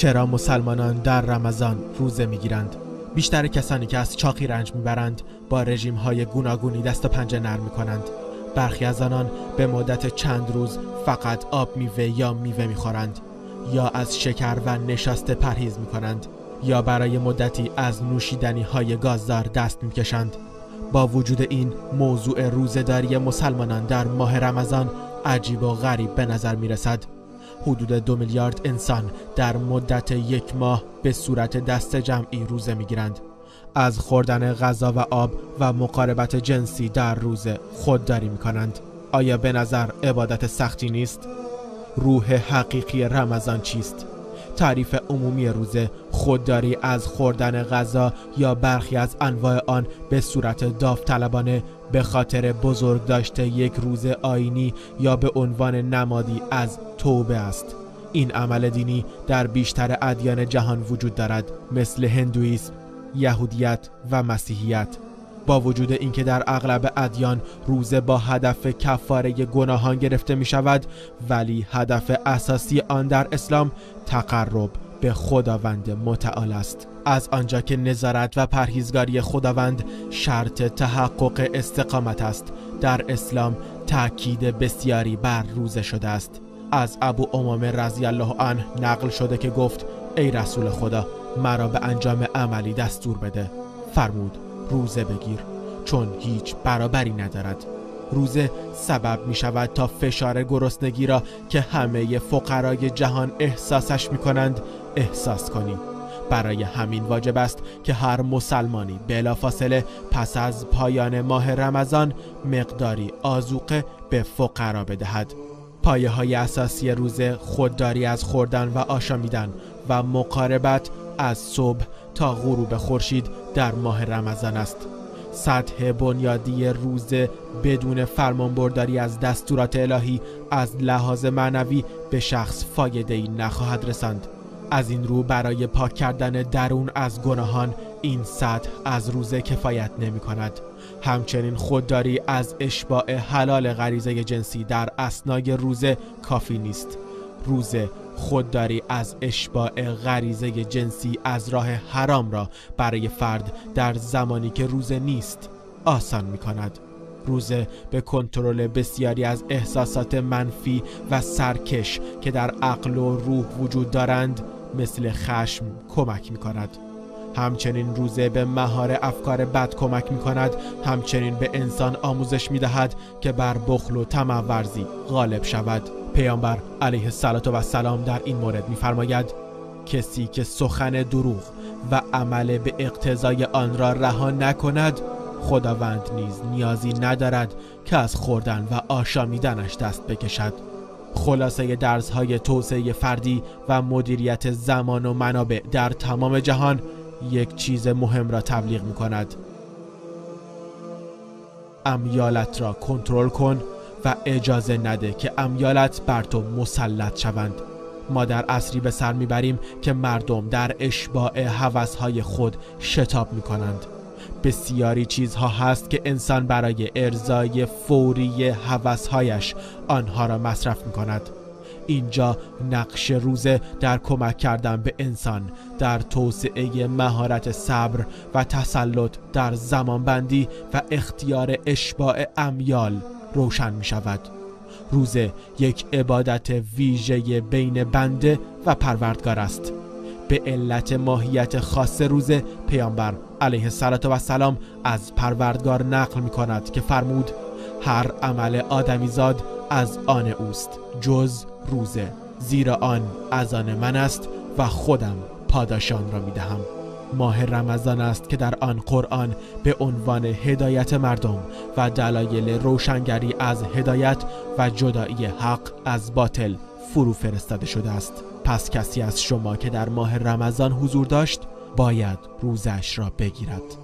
چرا مسلمانان در رمضان روزه میگیرند؟ بیشتر کسانی که از چاقی رنج میبرند با رژیم های گوناگونی دست و پنجه نرم میکنند. برخی از آنان به مدت چند روز فقط آب میوه یا میوه میخورند، یا از شکر و نشاسته پرهیز میکنند، یا برای مدتی از نوشیدنی های گازدار دست میکشند. با وجود این، موضوع روزه‌داری مسلمانان در ماه رمضان عجیب و غریب به نظر میرسد. حدود 2 میلیارد انسان در مدت 1 ماه به صورت دست جمعی روزه میگیرند. از خوردن غذا و آب و مقاربت جنسی در روزه خودداری میکنند. آیا به نظر عبادت سختی نیست؟ روح حقیقی رمضان چیست؟ تعریف عمومی روزه خودداری از خوردن غذا یا برخی از انواع آن به صورت داوطلبانه به خاطر بزرگ داشته یک روز آیینی یا به عنوان نمادی از توبه است. این عمل دینی در بیشتر ادیان جهان وجود دارد، مثل هندوئیسم، یهودیت و مسیحیت. با وجود اینکه در اغلب ادیان روزه با هدف کفاره گناهان گرفته می شود، ولی هدف اساسی آن در اسلام تقرب به خداوند متعال است. از آنجا که نظارت و پرهیزگاری خداوند شرط تحقق استقامت است، در اسلام تأکید بسیاری بر روزه شده است. از ابو امامه رضی الله عنه نقل شده که گفت: ای رسول خدا، مرا به انجام عملی دستور بده. فرمود: روزه بگیر، چون هیچ برابری ندارد. روزه سبب می شود تا فشار گرسنگی را که همه فقرای جهان احساسش می کنند احساس کنی. برای همین واجب است که هر مسلمانی بلافاصله پس از پایان ماه رمضان مقداری آذوقه به فقرا بدهد. پایه های اساسی روزه خودداری از خوردن و آشامیدن و مقاربت از صبح تا غروب خورشید در ماه رمضان است. سطح بنیادی روزه بدون فرمانبرداری از دستورات الهی از لحاظ معنوی به شخص فایده‌ای نخواهد رساند. از این رو برای پاک کردن درون از گناهان این سطح از روزه کفایت نمی کند. همچنین خودداری از اشباع حلال غریزه جنسی در اثنای روزه کافی نیست. روزه خودداری از اشباع غریزه جنسی از راه حرام را برای فرد در زمانی که روزه نیست آسان می کند. روزه به کنترل بسیاری از احساسات منفی و سرکش که در عقل و روح وجود دارند مثل خشم کمک می کند. همچنین روزه به مهار افکار بد کمک می کند. همچنین به انسان آموزش می دهد که بر بخل و طمع ورزی غالب شود. پیامبر علیه السلام در این مورد می فرماید: کسی که سخن دروغ و عمل به اقتضای آن را رها نکند، خداوند نیز نیازی ندارد که از خوردن و آشامیدنش دست بکشد. خلاصه درس‌های توسعه فردی و مدیریت زمان و منابع در تمام جهان یک چیز مهم را تبلیغ می‌کند: امیالت را کنترل کن و اجازه نده که امیالت بر تو مسلط شوند. ما در عصری به سر میبریم که مردم در اشباع هوس‌های خود شتاب می‌کنند. بسیاری چیزها هست که انسان برای ارضای فوری هوس‌هایش آنها را مصرف می‌کند. اینجا نقش روزه در کمک کردن به انسان در توسعه مهارت صبر و تسلط در زمانبندی و اختیار اشباع امیال روشن می شود. روزه یک عبادت ویژه بین بنده و پروردگار است. به علت ماهیت خاص روزه، پیامبر علیه السلام از پروردگار نقل می کند که فرمود: هر عمل آدمیزاد از آن اوست جز روزه، زیرا آن از آن من است و خودم پاداش آن را می دهم. ماه رمضان است که در آن قرآن به عنوان هدایت مردم و دلایل روشنگری از هدایت و جدایی حق از باطل فرو فرستاده شده است. پس کسی از شما که در ماه رمضان حضور داشت باید روزش را بگیرد.